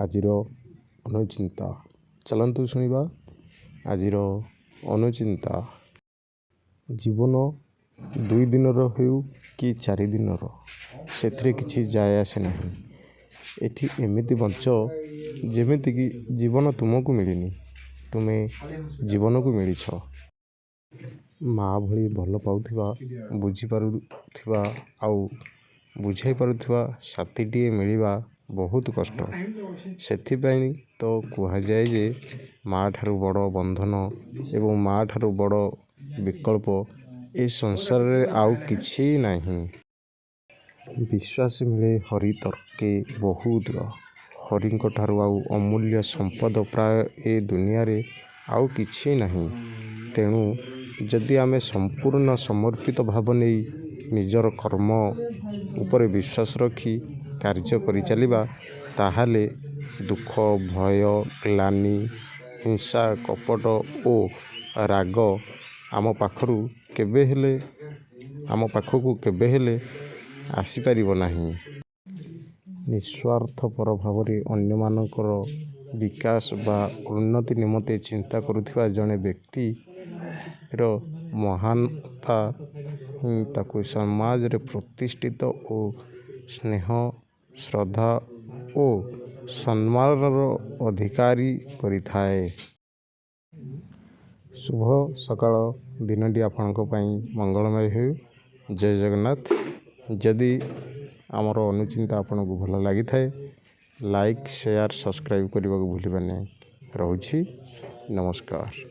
ଆଜିର ଅନୁଚିନ୍ତା। ଚାଲନ୍ତୁ ଶୁଣିବା ଆଜିର ଅନୁଚିନ୍ତା। ଜୀବନ 2 ଦିନର ହେଉ କି 4 ଦିନର, ସେଥିରେ କିଛି ଯାଏ ଆସେ ନାହିଁ। ଏଠି ଏମିତି ବଞ୍ଚ ଯେମିତିକି ଜୀବନ ତୁମକୁ ମିଳିନି, ତୁମେ ଜୀବନକୁ ମିଳିଛ। ମା' ଭଳି ଭଲ ପାଉଥିବା, ବୁଝିପାରୁଥିବା ଆଉ ବୁଝାଇ ପାରୁଥିବା ସାଥିଟିଏ ମିଳିବା ବହୁତ କଷ୍ଟ। ସେଥିପାଇଁ ତ କୁହାଯାଏ ଯେ ମା' ଠାରୁ ବଡ଼ ବନ୍ଧନ ଏବଂ ମା' ଠାରୁ ବଡ଼ ବିକଳ୍ପ ଏ ସଂସାରରେ ଆଉ କିଛି ନାହିଁ। ବିଶ୍ୱାସେ ମିଳେ ହରି ତର୍କେ ବହୁଦୂର। ହରିଙ୍କ ଠାରୁ ଆଉ ଅମୂଲ୍ୟ ସମ୍ପଦ ପ୍ରାୟ ଏ ଦୁନିଆରେ ଆଉ କିଛି ନାହିଁ। ତେଣୁ ଯଦି ଆମେ ସମ୍ପୂର୍ଣ୍ଣ ସମର୍ପିତ ଭାବ ନେଇ ନିଜର କର୍ମ ଉପରେ ବିଶ୍ୱାସ ରଖି କାର୍ଯ୍ୟ କରିଚାଲିବା, ତାହେଲେ ଦୁଃଖ, ଭୟ, ଗ୍ଳାନି, ହିଂସା, କପଟ ଓ ରାଗ ଆମ ପାଖକୁ କେବେହେଲେ ଆସିପାରିବ ନାହିଁ। ନିଃସ୍ୱାର୍ଥପର ଭାବରେ ଅନ୍ୟମାନଙ୍କର ବିକାଶ ବା ଉନ୍ନତି ନିମନ୍ତେ ଚିନ୍ତା କରୁଥିବା ଜଣେ ବ୍ୟକ୍ତିର ମହାନତା ହିଁ ତାକୁ ସମାଜରେ ପ୍ରତିଷ୍ଠିତ ଓ ସ୍ନେହ, ଶ୍ରଦ୍ଧା ଓ ସମ୍ମାନର ଅଧିକାରୀ କରିଥାଏ। ଶୁଭ ସକାଳ। ଦିନଟି ଆପଣଙ୍କ ପାଇଁ ମଙ୍ଗଳମୟ ହେଉ। ଜୟ ଜଗନ୍ନାଥ। ଯଦି ଆମର ଅନୁଚିନ୍ତା ଆପଣଙ୍କୁ ଭଲ ଲାଗିଥାଏ, ଲାଇକ୍, ସେୟାର, ସବସ୍କ୍ରାଇବ୍ କରିବାକୁ ଭୁଲିବେ ନାହିଁ। ରହୁଛି, ନମସ୍କାର।